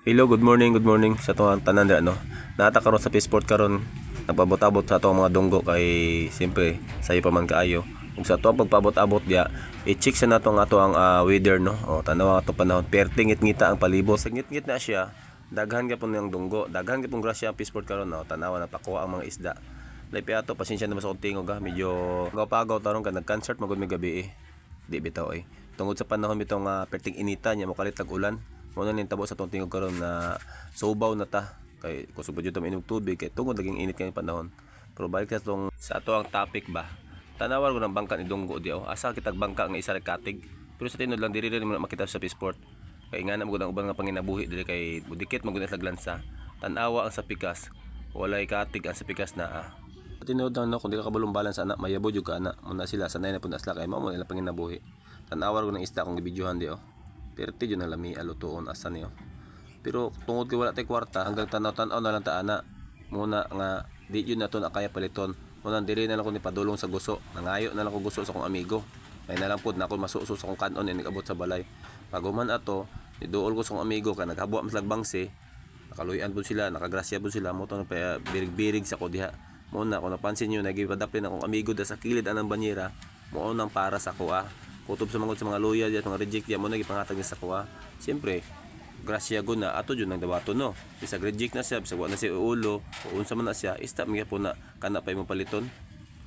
Hello, good morning sa atong tanan dira, no. Naa ta karon sa Fishport karon, nagpabot-abot sa atong mga dunggo kay siyempre sayo pa man kaayo. Ug sa atong pagpaabot-abot diya, i-check sa nato ang ato ang weather, no. O tan-awa ang atong panahon, perting ngit-ngita ang palibot. Sa ngit-ngit na siya, daghan gyapon niyang dunggo, daghan gyapon grasya ang Fishport karon, no. Tan-awa na pakuha ang mga isda. Lahi ato, pasensya na ba sa akong tingog ha, medyo pagaw taron ka nag-concert magud mi gabi eh. Di bitaw eh. Tungod sa panahon bitong perting inita niya mokalit tag ulan. Mao na ning tabo sa atong tingog karon na subaw na ta kay kusog jud ta mainom tubig kay tungod laging init kay panahon. Pero balik sa atong sa ato ang topic ba. Tanawa ko ng bangka ni Dunggo di oh. Asa kitag bangka nga isa ra katig. Pero sa tinud lang diri rin mo na makita sa Fishport. Kay nga na magud ang uban nga panginabuhi diri kay budikit magud sa lansa. Tan-awa ang sa pikas. Walay katig ang sa pikas na ah. Sa tinuod lang, no, kung di ka kabalong balance ana, mayabo jud ka ana. Muna sila sanay na pud na sila kay mao mo nila panginabuhi. Tan-awa ko ng isda kung gibidyohan di oh. Perti jud na lami alutuon asa niyo. Pero tungod kay wala tay kwarta, hanggang tanaw-tanaw na lang ta ana. Muna nga di jud nato na kaya paliton. Muna diri na lang ko ni padulong sa guso. Nangayo na lang ko guso sa akong amigo. Kay na lang pud na ako masuso sa akong kanon inig abot sa balay. Paguman ato, niduol ko sa akong amigo kay naghabwa mas lagbangsi. Nakaluyan pud sila, nakagrasya pud sila mo to pa birig-birig sa ko diha. Mo na kung napansin niyo nagipadapin akong amigo da sa kilid anang banyera, mo nang para sa kuha. Kutob sa mga luya diya, mga reject diya mo na gipangatag niya sa kuha. Siyempre, grasya go na ato jud nang dawato, no. Bisag reject na siya, bisag wa na siya ulo, o unsa man na siya, ista mi po na kana pa imong paliton.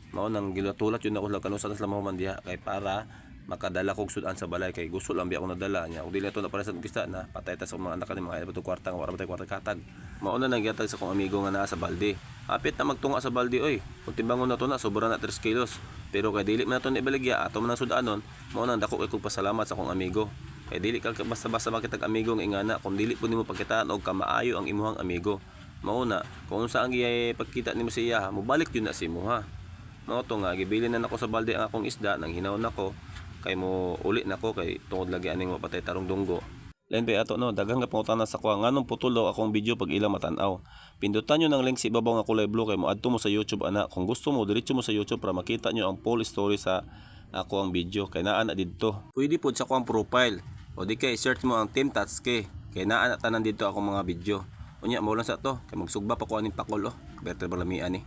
Mao nang gilatulat yun ako lang kanusa na sila mahuman diha kay para makadala kog sudan sa balay kay gusto lang biya ako nadala niya. Kung dili na to na para sa kista na patay ta sa mga anak ni mga ito kwarta nga wala ba tay kwarta katag. Mao na nagyatag sa akong amigo nga naa sa balde. Hapit na magtunga sa balde oy. Kung timbangon na to na sobra na 3 kilos. Pero kay dili man nato na ibaligya ato man ang sudanon, mao nang dako kay kog pasalamat sa akong amigo. Kay dili ka basta-basta makitag amigo nga ingana kung dili pud nimo pakitaan og kamaayo ang imuhang amigo. Mao na kung unsa ang pagkita nimo sa iya, mobalik yun na sa imuha. Mao to nga gibilin na nako sa balde ang akong isda nang hinaw nako kay mo uli nako kay tungod lagi aning mapatay tarong dunggo. Lain pa ato, no, daghang ka pangutana sa kuha nganong putol daw akong video pag ilang matan-aw. Pindutan nyo ng link sa ibabaw nga kulay blue kay moadto mo sa YouTube ana. Kung gusto mo, diretso mo sa YouTube para makita nyo ang full story sa ako ang video kay naa na didto. Pwede pod sa akong profile o di kay search mo ang Team Tatsuki kay naa na tanan didto akong mga video. Unya mo lang sa to kay magsugba pa ko aning pakol oh. Better ba lamian ni.